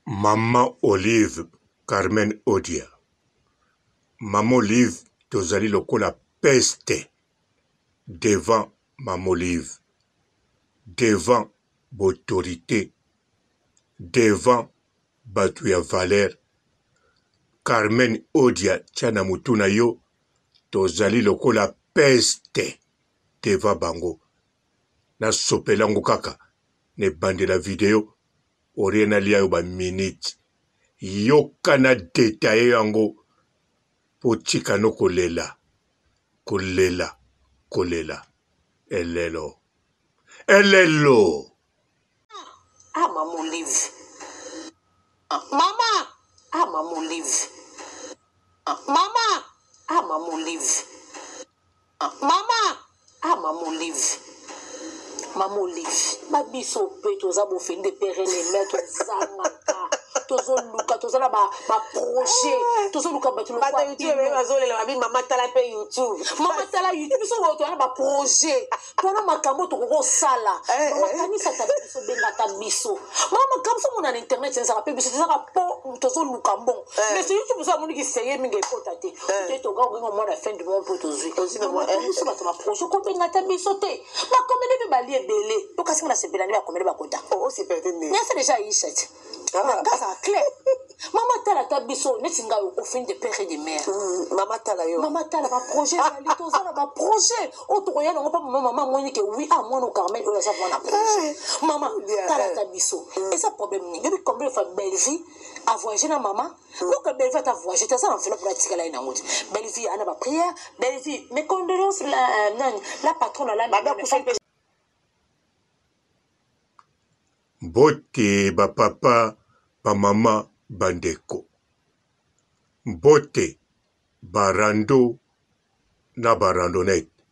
Maman Olive Carmen Odia Maman Olive tozali lokola peste devant Maman Olive devant b'autorite devant batu ya valeur Carmen Odia tia na mutu na yo tozali lokola peste devant bango nasopela yango kaka na ebandela video orie nalia yo ba minutes yoka na detaille yango po tika no kolela kolela kolela elelo elelo. Ah mama olive ah, mama ah mama olive ah, mama ah mama olive ah, mama ah mama olive mama olive babiso mpe toza bofeli de pere ne mare tozangaka tozoluka toza na baprojet ba tozoluka bato bazolela babi mama tala mpe youtube mama tala youtube biso boyo toza na baprojet mpona makambo tokoki kosala eh, mama eh. kanisa ata biso benga ata biso mama makambo so mona na internet ezalaka mpe biso tozalaka mpo tozoluka mbongo eh. mais soki biso amoniki seye mingi ekota te te toga kobenga mwana fin du monde mpo tozwi biso bato baprojet kobenga ata biso te bakomede mpe bali ebele yokasi nga nasepela nde bakomede bakota oh, nyasa deja aisha te Ah. Kaka clair. Mama tala ta biso neti ngai ofini de père et de mère. Mm, mama tala yo. Mama tala ba projet ezali toza na ba projet oyo tokoya nango mpa mama mama amoni ke oui ah mwana Carmel oyo aza mwana projet. Eh. Mama tala ta biso. Mm. Eza problème nini? Yobi combien de fois Bellevue a voyagé na mama? Mm. Donc Bellevue ata voyagé te aza na enveloppe na tikala ye nango te. Bellevue ana ba prière, Bellevue mes condoléances la euh, nani la patronne la Mbote ba papa, ba mama, ba ndeko. Mbote ba rando na ba randonnette.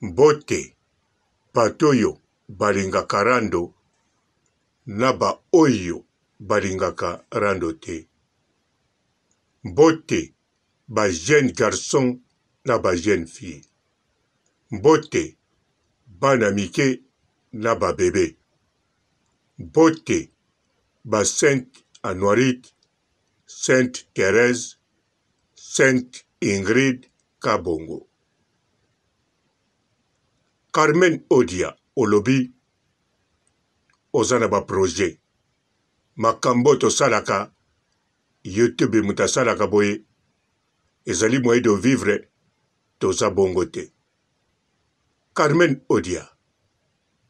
Mbote bato oyo balingaka rando na ba oyo balingaka rando te. Mbote ba jeunes garçons na ba jeunes filles. Mbote bana mike na ba bebe. Mbote ba sainte Anuarite, sainte Therèse, sainte Ingrid Kabongo. Carmen Odia olobi oza na ba projet makambo oyo tosalaka youtube moto asalaka boye ezali moyen de vivre toza bongo te Carmen Odia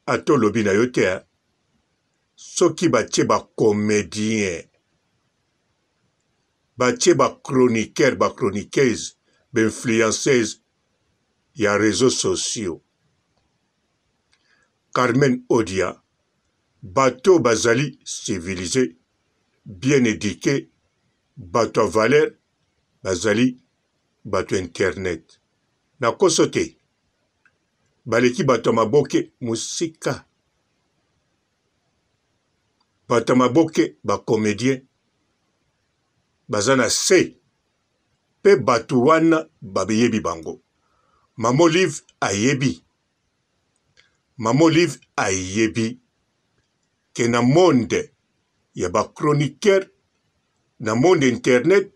ata olobi na yo te hein soki batie ba comedien batie ba chroniqueur ba chroniqueuse ba influenceuse ya reseaux sociaux Carmen Odia bato oyo bazali civilise bien eduque bato ya valeur bazali bato ya internet Na koso te baleki bato ya maboke mosika. Bato ya maboke ba comedien baza na se pe bato wana bayebi bango. Mama Olive ayebi, Mama Olive ayebi ke na monde ya ba chroniqueur na monde internet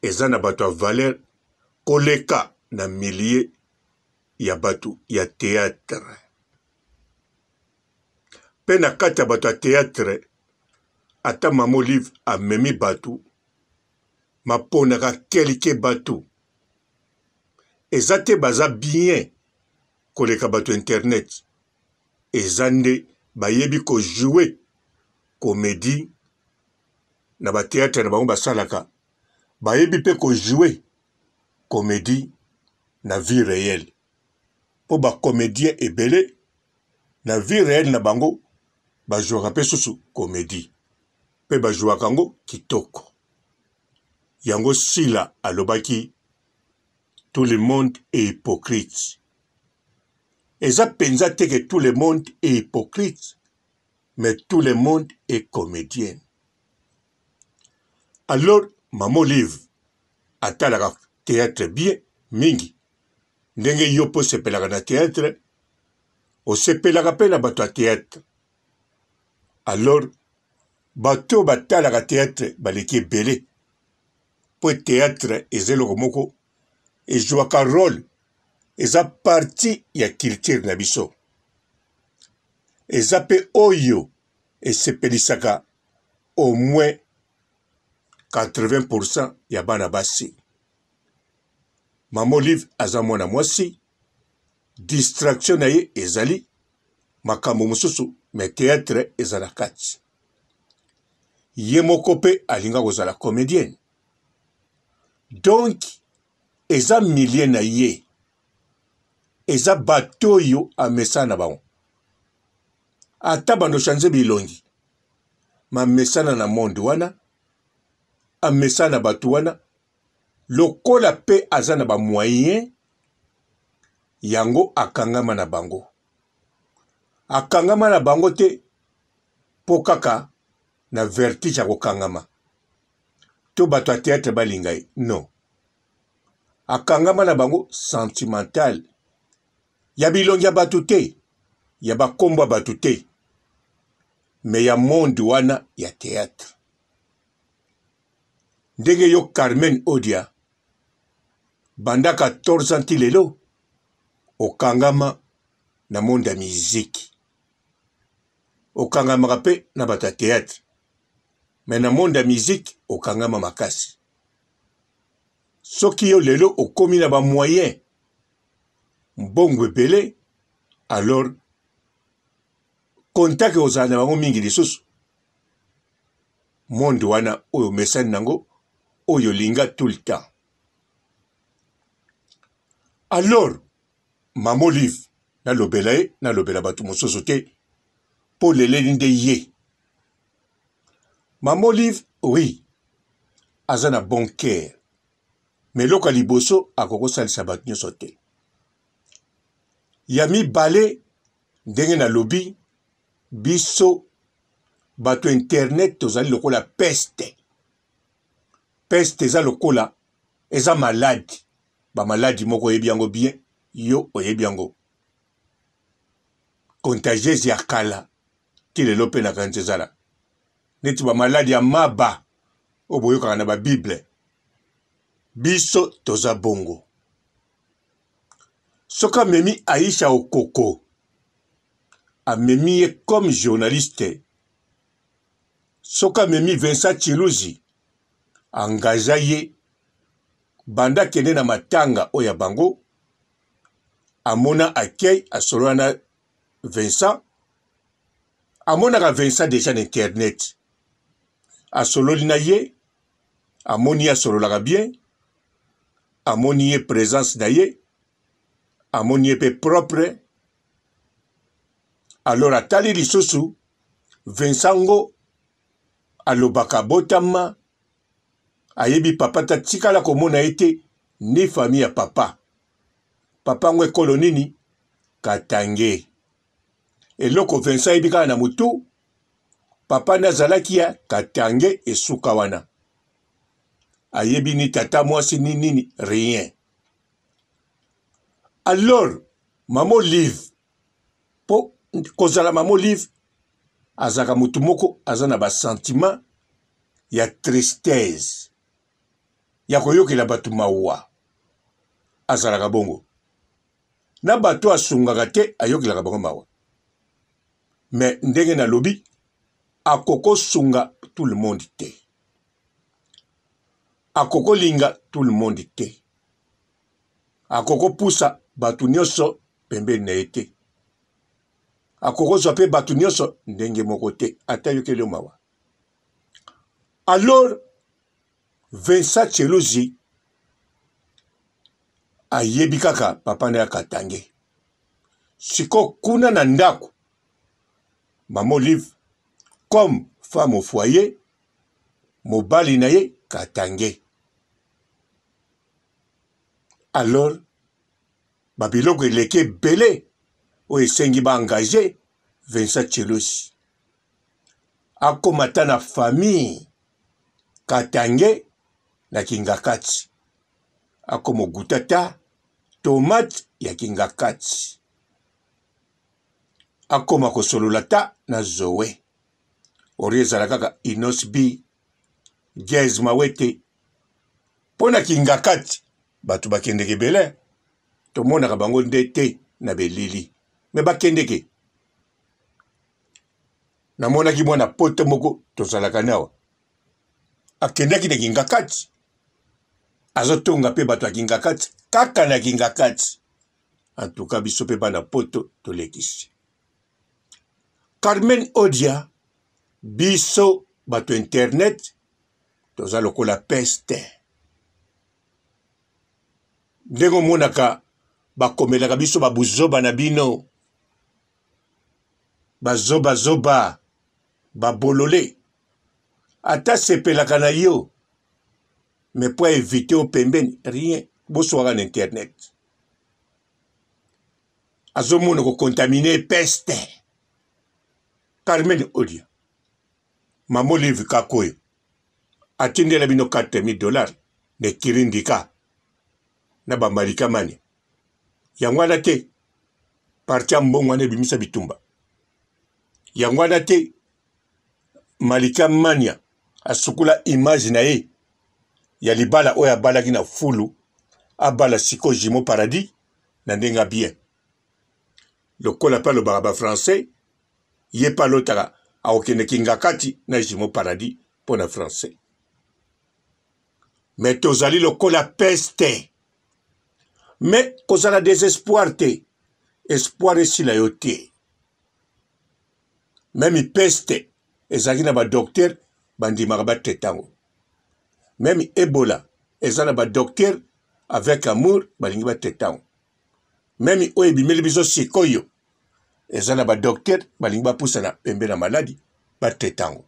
eza na bato ya valeur koleka na milieu ya bato ya theatre. Pe na kati ya bato ya theatre ata mama Olive amemi bato maponaka kelke bato eza te baza bien koleka bato internet eza nde bayebi ko jouer comedie na ba theatre na bango basalaka bayebi pe ko jouer comedie na vie reelle po ba comedien ebele na vie reelle na bango ba jouaka pe susu comedie pe ba jouaka yango kitoko yango Sila alobaki tout le monde est hypocrite eza penza te que tout le monde est hypocrite mais tout le monde est comedienne alors maman olive atalaka theatre bien mingi ndenge yo mpe osepelaka na theatre osepelaka mpe na bato ya theatre alors. Bato oyo batalaka theatre baleki ebele mpo theatre eza eloko moko ezwaka role, eza partie ya culture na biso, eza mpe oyo esepelisaka au moins 80% ya bana basi. Mama Olive aza mwana mwasi, distraction na ye ezali makambo mosusu mais theatre eza na kati. Ye moko mpe alinga kozala comedienne, donc eza milieu na ye, eza bato oyo amesana na bango. Ata bando change bilongi, mamesana na monde wana, amesana na bato wana, lokola pe aza na ba moyen yango akangama na bango. Akangama na bango te po kaka na vertige ya kokangama to bato ya theatre balinga ye, non. Akangama na bango sentimental ya bilongi ya bato te, ya bakombo ya bato te, mais ya monde wana ya theatre. Ndenge yo Carmen Odia banda 14 ans ti lelo okangama na monde ya miziki, okangamaka pe na bato ya theatre, mais na monde ya miziki okangama makasi. Soki yo lelo okomi na ba moyen mbongo ebele, alors contact ozala na bango mingi lisusu monde wana oyo omesani nango oyo olinga tout le temps. Alors mama Olive nalobela ye, nalobela bato mosusu te mpo leleli nde ye. Mama Olive oui aza na bon cœur, mais eloko ya liboso akoki kosalisa bato nyonso te. Ya mibale ndenge nalobi biso bato internet tozali lokola peste. Peste eza lokola eza maladi, ba maladi moko oyebi yango bien, yo oyebi yango contagieuse ya kala ti lelo mpe nakanisi ezala neti ba maladi ya maba oyo boyokaka na ba bible. Biso toza bongo. Soki amemi Aisha Okoko, amemi ye comme journaliste. Soki amemi Vincent Tshiluzi, engagea ye banda akende na matanga oyo ya bango, amona akei asolola na Vincent, amonaka Vincent dejà na internet, asololi na ye, amoni ye asololaka bien, amoni ye presence na ye, amoni ye pe propre. Alors atali lisusu Vincent ngo alobaka abotama ayebi papa te, atikala komona ye te ni famille ya papa. Papa ngo ekolo nini? Katange. Eloko Vincent ayebi kaka na mutu, papa nde azalaki ya Katange, esuka wana. Ayebi ni tata mwasi ni nini, rien. Alors mama Olive, po kozala mama Olive azalaka mutu moko aza na ba sentiment ya tristesse, ya koyokela bato mawa, azalaka bongo na bato asungaka te, ayokelaka bango mawa. Mais ndenge nalobi, akokosunga tout le monde te, akokolinga tout le monde te, akokopusa bato nyonso pembeni na ye te, akokozwa mpe bato nyonso ndenge moko te, ata ayokeli yo mawa. Alors Vincent Tshiluzi ayebi kaka papa na ye akatange. Siko kuna na ndako mama Olive comme femme au foyer, mobali na ye katange. Alors ba biloko eleki ebele oyo esengi ba engager Vincent Tshiluzi akoma ata na famille Katange na Kingakati, akoma oguta ata tomate ya Kingakati, akoma kosolola ata na Zoe. Ori ezala kaka Innoss'B, Gaz Mawete. Mpo na Kingakati, bato bakendeke ebele. Tomonaka bango nde te na belili. Me bakendeke. Namonaki mwana poto moko tozalaka nawa. Akendaki na Kingakati. Azotonga mpe bato ya Kingakati kaka na Kingakati. En tout cas biso mpe bana poto tolekisi. Carmen Odia, biso bato internet toza lokola peste. Ndenge omonaka bakomelaka biso babuzoba na bino, bazobazoba, babolole, ata sepelaka na yo mais po evite yo pembeni rien, boswaka na internet. Azomona ko contaminer peste. Carmen Odia, Mama Olive Kakoyo atindela bino 4000 dollars na kirindika na ba malika mani. Yango wana te parti ya mbongo wana ebimisa bitumba. Yango wana te Malika Mania asukula image na ye ya libala oyo abalaki na fulu, abala sikoyo Jumeau Paradis na ndenge ya bien. Lokola pe alobaka ba français, ye pe alotaka akokende Kingakati na Jumeau Paradis mpo na français. Mais tozali lokola peste. Mais kozala desespoir te, espoir esila yo te. Meme peste ezalaki na ba docteur bandimaka ba traite yango. Meme Ebola eza na ba docteur avec amour balingi ba traite yango. Meme oyo ebimeli biso sikoyo eza na ba docteur balingi bapusana pembe na maladi ba traite yango.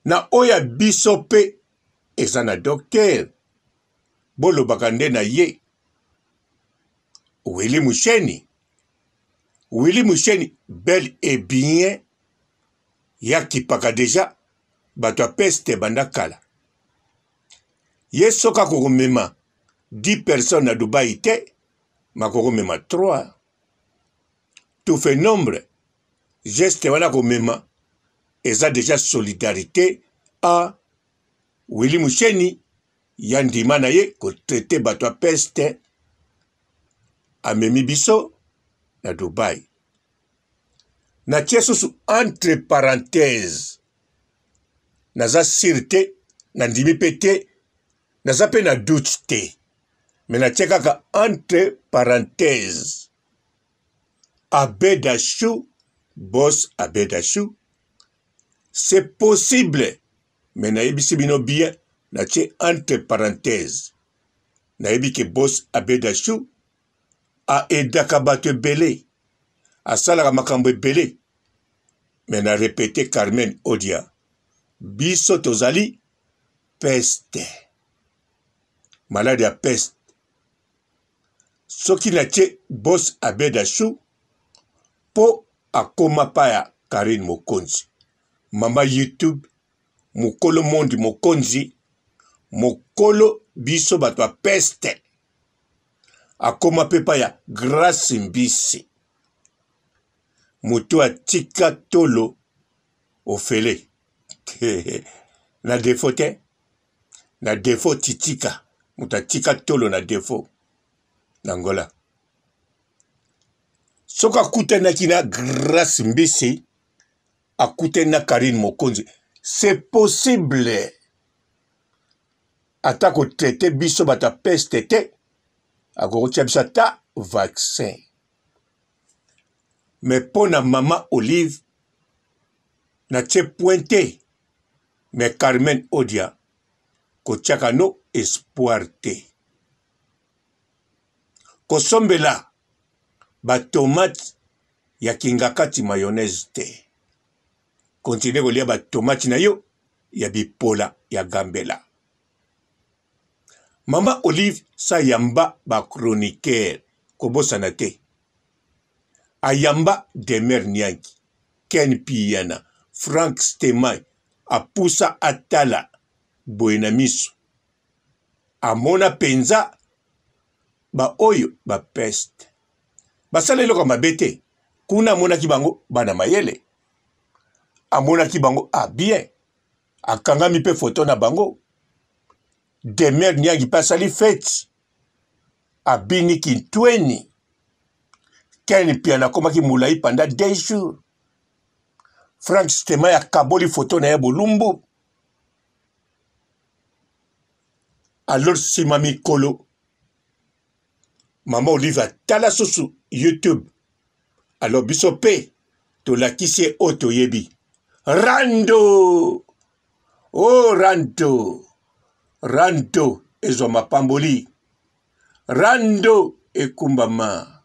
Na oyo ya biso pe eza na docteur bolobaka nde na ye Willy Musheni. Willy Musheni bel et bien ya kipaka deja bato ya peste banda kala. Ye soki akokomema 10 personnes na Dubai te, makokomema 3. Tout fait nombre, geste wana komema eza deja solidarité a Willy Musheni ya ndima na ye ko traiter bato ya peste amemi biso na Dubai. Natie susu entre parenthèse, naza sur te, nandimi pe te, naza pe na doute te, mais natie kaka entre parenthèse Abedachou, boss Abedachou, c'est possible mais nayebisi bino bien, natie entre parenthèse, nayebi ke boss Abedachou a aidaka bato ebele, asalaka makambo ebele, mais na repete Carmen Odia, biso tozali peste, malade ya peste. Soki natie boss Abedachou po akoma pa ya Carine Mokonzi, mama YouTube, mokolo monde mokonzi, mokolo biso bato ya peste, akoma pe pa ya Grace Mbisi, moto atika tolo ofele na defaut te, na defaut titika, moto atika tolo na defaut na Angola. Soki akutanaki na Grace Mbisi, akutani na Carine Mokonzi, c'est possible ata ko traiter biso bato ya peste te, akoki kotia biso ata vaccin. Mais mpo na mama Olive natie point te, mais Carmen Odia kotiaka no espoir te. Kosombela ba tomate ya kingakati mayonnaise te. Continuer kolia ba tomate na yo ya bipola ya gambela. Mama Olive sa yamba ba chroniqueur kobosana te. Ayamba Demeure Nianki, Ken Piana, Frank Stemay apusa atala boye na miso. Amona penza ba oyo ba peste. Basala eloko ya mabe te. Kuna amonaki bango bana mayele. Amonaki bango ah bien, akangami mpe foto na bango. Demeure Niangi mpe asali feti, abini kintweni. Ken Mpiana akomaki molai pendant 2 jours. Frank Stemay akaboli foto na ye bolumbu. Alors nsima mikolo mama Olive atala susu YouTube. Alors biso mpe tolakisi ye oyo toyebi. Rando! Oh rando! Rando ezwa mapamboli. Rando ekumbama.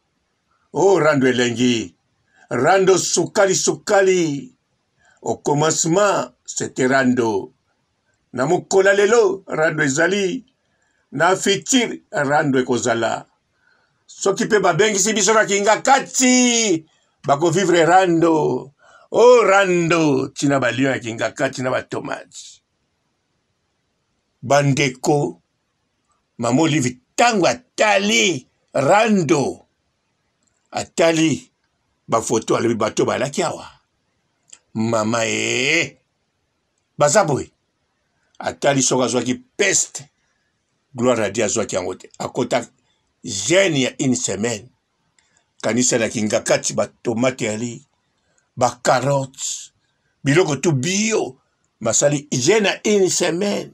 Oh rando elengi. Rando sukali sukali. Au commencement, c'était rando. Na mokola lelo, rando ezali. Na futur, rando ekozala. Soki pe babengisi biso na Kingakati, bakovivre rando. Oh rando, tina ba lion ya Kingakati na ba tomates. Bandeko, Mama Olive ntango atali rando, atali bafoto, alobi bato balaki awa mama ee baza boye. Atali soki azwaki peste, gloire a Dieu, azwaki yango te. Akota jeune ya une semaine, kanisa na Kingakati batomate yali, bacarotte, biloko tu bio, basali jeune ya une semaine.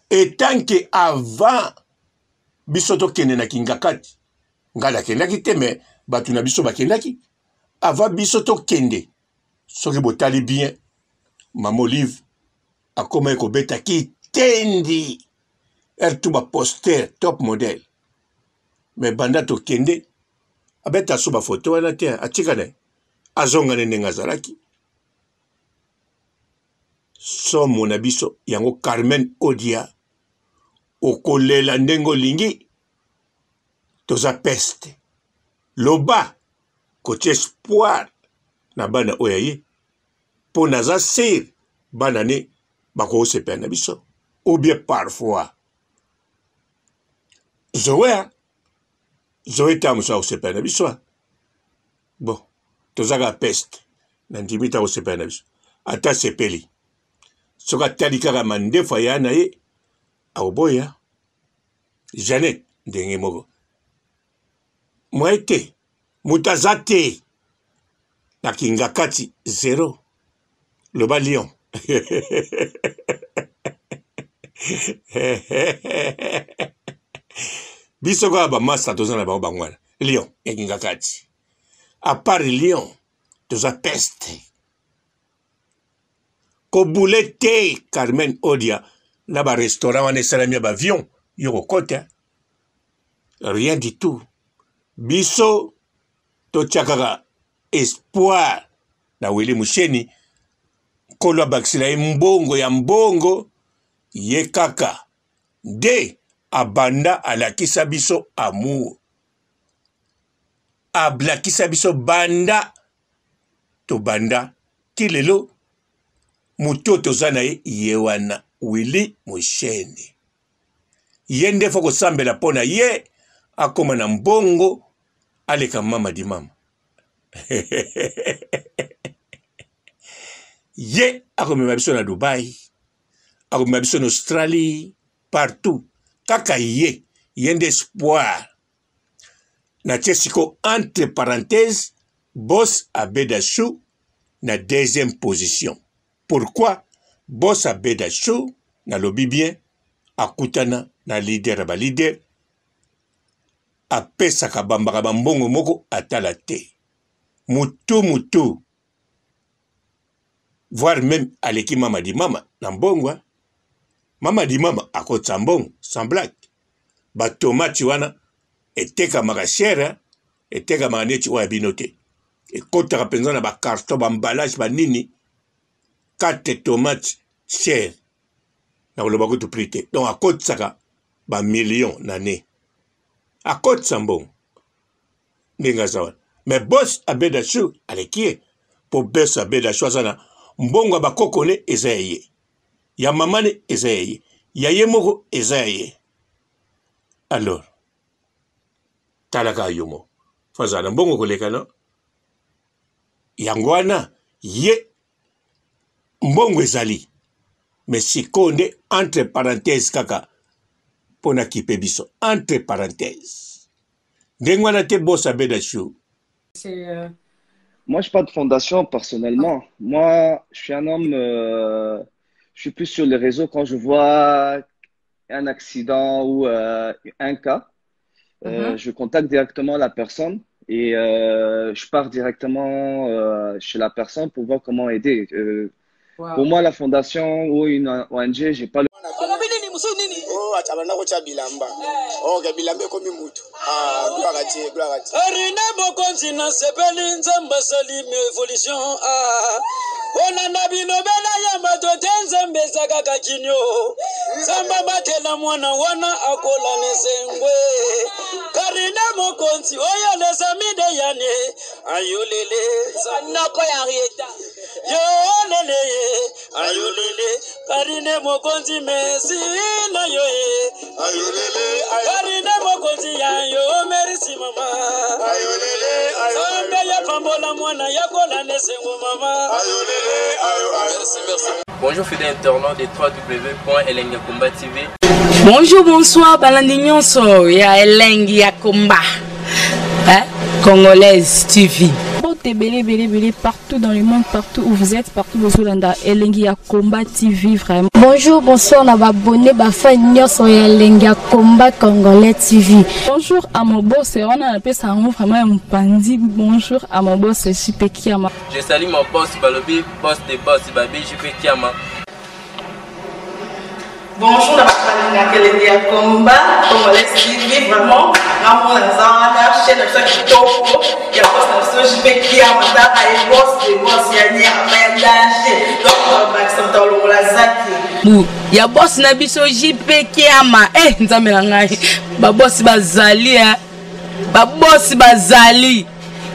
Etant que avant biso tokende na Kingakati, ngai nakendaki te, me bato na biso bakendaki avant biso tokende. Soki botali bien, mama Olive akomaki kobeta kitendi ere tu baposter top model, me banda tokende abeta so bafoto wana te, atika na ye azonga ne ndenge azalaki. Somo na biso yango. Carmen Odia, okolela ndenge olingi, toza peste. Loba kotia espoir na bana oyo ya ye, mpo naza sire bana ne bakosepela na biso. Ou bien parfois Zoe, Zoe ntango mosusu akosepela na biso. Bon, toza kaka peste, na ndimi ta kosepela na biso. Ata asepeli, soki atali kaka mandefu aya na ye, akoboya. Jeannette ndenge moko, moye te, moto aza te na Kingakati zero. Loba lion. Biso kaka bamasta toza na bango bango wana lion ya Kingakati. A part lion, toza peste. Kobule te Carmen Odia na ba restaurant wana esalami ya bavion, yo kokota rien du tout. Biso totia kaka espoir na Willy Musheni, nkolo abakisela ye mbongo ya mbongo, ye kaka nde abanda alakisa biso amour, ablakisa biso banda tobanda ti lelo. Moto toza na ye, ye wana Willy Musheni, ye nde fo kosambela mpo na ye akoma na mbongo, aleka mama di mama. Ye akomema biso na Dubai, akomema biso na Australie, partout kaka ye. Ye nde espoir. Natie siko entre parenthèse Boss Abeda Chou na deuxième position. Pourquoi Boss Abeda Chou? Nalobi bien, akutana na leader ya ba leader, apesaka bambaka bambongo moko atala te, mutu mutu, voire même aleki mama di mama na mbongo. Mama di mama akotisa mbongo sans blague. Batomati wana etekamaka cher, etekamaka neti oyo ya bino te, ekotaka mpenza na bacarton, baemballage, banini. 4 tomate cher, na koloba kutu prix te. Donc akotisaka bamillion na ne, akotisa mbongo ndenge aza wana. Mais Boss Abeda Chou aleki ye, mpo Boss Abeda Chou aza na mbongo ya bakoko ne eza ya ye, ya mama ne eza ya ye, ya ye moko eza ya ye. Alors tala kaka yo moko, fo azala na mbongo koleka no. Yango wana ye. Mbongo ezali mais sikoyo nde entre parenthèse kaka mpo na kipe biso entre parenthèse ndenge wana te boss abeda chou. C'est Moi, je pas de fondation personnellement. Moi, je suis un homme, je suis plus sur les réseaux quand je vois un accident ou un cas. Je contacte directement la personne et je pars directement chez la personne pour voir comment aider. Pour Wow. moi, la fondation ou une ONG, j'ai pas le Olobi nini mosusu nini? Oh, abanda kotya bilamba. Ok, bilamba ekomi mutu. Ah, gloire à Dieu, gloire à Dieu. Arine mokonzi nasepeli nzambe asali evolution ah. Kolanda bilobela ya bato te nzambe eza kaka kinio nzambe abatela mwana wana akola nesengwe karine mokonzi oyo lesamide yane ayolele Noko ya Henrietta. Yolele ayolele karine mokonzi mesi na yo ye Ayolele, ayo, karine mokonzi ya yo merisi mama ayolele, ayo, nzambe ya pambola mwana yakola nesengo mama. Ayolele, ayo, ayo. Merci, merci. Bonjour fidèles internautes de www.elengakomba TV. Bonjour, bonsoir, balandi nyonso ya Elengi ya Komba. Hein? Congolaise TV. Mbote ebele ebele ebele partout dans le monde, partout où vous êtes, partout bozolanda Elengi ya Combat TV vraiment. Bonjour, bonsoir na ba abonné ba fan nyonso ya Elengi ya Combat Congolais TV. Bonjour à mon boss, wana napesa yango vraiment ya mopanzi. Bonjour à mon boss JP Kiama. Je salue mon boss Balobi, boss des boss Babi JP Kiama. Bonjour na bato balingaka Elengi ya Combat Congolais TV vraiment. Ngamona naza wana chaîne na biso ya kitoko ya boss na biso JP Kiama, taka ye boss de boss ya nyama ya danger, donc bakisa moto alongola zaki Bu ya boss na biso JP Kiama. Eh nzambe na ngai. Ba boss bazali eh. Ba boss bazali.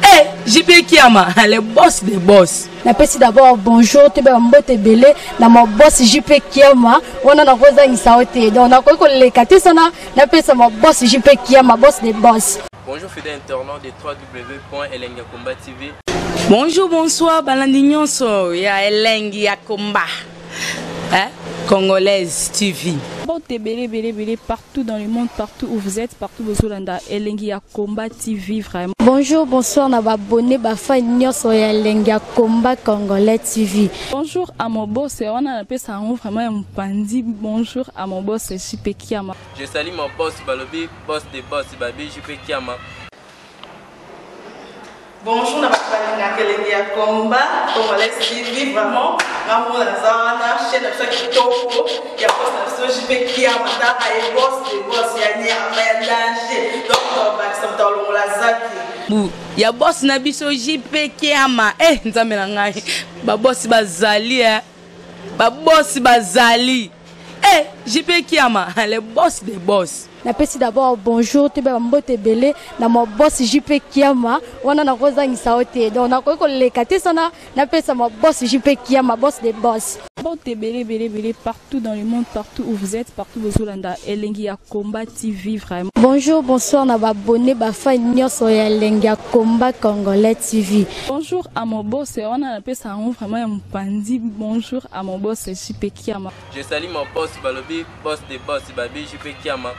Eh JP Kiama, le boss des boss. Napesi d'abord bonjour toyeba mbote ebele na ma boss JP Kiama wana nakozangisa yo te donc nakoki koleka te sana napesa ma boss JP Kiama, boss des boss. Bonjour fidèles internautes de www.elengakomba TV. Bonjour, bonsoir, balandi nyonso ya Elengi ya Komba. Hein? Congolaise TV. Mbote ebele ebele ebele partout dans le monde, partout où vous êtes, partout bozolanda Elengi ya Combat TV vraiment. Bonjour, bonsoir na ba abonné ba fan nyonso ya Elengi ya Combat Congolais TV. Bonjour à mon boss, wana napesa yango vraiment ya mopanzi. Bonjour à mon boss JP Kiama. Je salue mon boss Balobi, boss des boss Babi JP Kiama. Bonjour na bato balingaka Elengi ya Combat Congolais TV vraiment. Ngamona naza wana chaîne na biso ya kitoko ya boss na biso JP Kiama, taka ye boss de boss ya nyama ya danger, donc bakisa moto alongola zaki Bu ya boss na biso JP Kiama. Eh nzambe na ngai. Ba boss bazali eh. Ba boss bazali. Eh JP Kiama, le boss des boss. Napesi d'abord bonjour toyeba mbote ebele na ma boss JP Kiama wana nakozangisa yo te donc nakoki koleka te sana napesa ma boss JP Kiama, boss des boss. Mbote ebele ebele ebele partout dans le monde, partout où vous êtes, partout bozolanda Elengi ya Combat TV vraiment. Bonjour, bonsoir na ba abonné ba fan nyonso ya Elengi ya Combat Congolais TV. Bonjour à mon boss, wana napesa yango vraiment ya mopanzi. Bonjour à mon boss JP Kiama. Je salue mon boss Balobi, boss des boss Babi JP Kiama.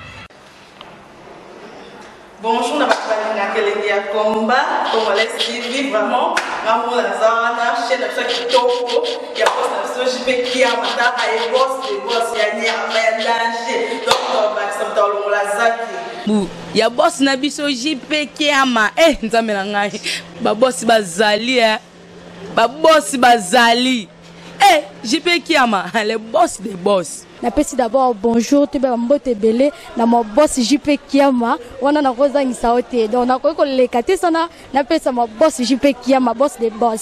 Bonjour na bato balingaka Elengi ya Combat Congolais TV vraiment. Ngamona naza wana chaîne na biso ya kitoko ya boss na biso JP Kiama, taka ye boss de boss ya nyama ya danger, donc bakisa moto alongola zaki Bu ya boss na biso JP Kiama. Eh nzambe na ngai. Ba boss bazali eh. Ba boss bazali. Eh JP Kiama, le boss des boss. Napesi d'abord bonjour toyeba mbote ebele na ma boss JP Kiama wana nakozangisa yo te donc nakoki koleka te sana napesa ma boss JP Kiama, boss des boss.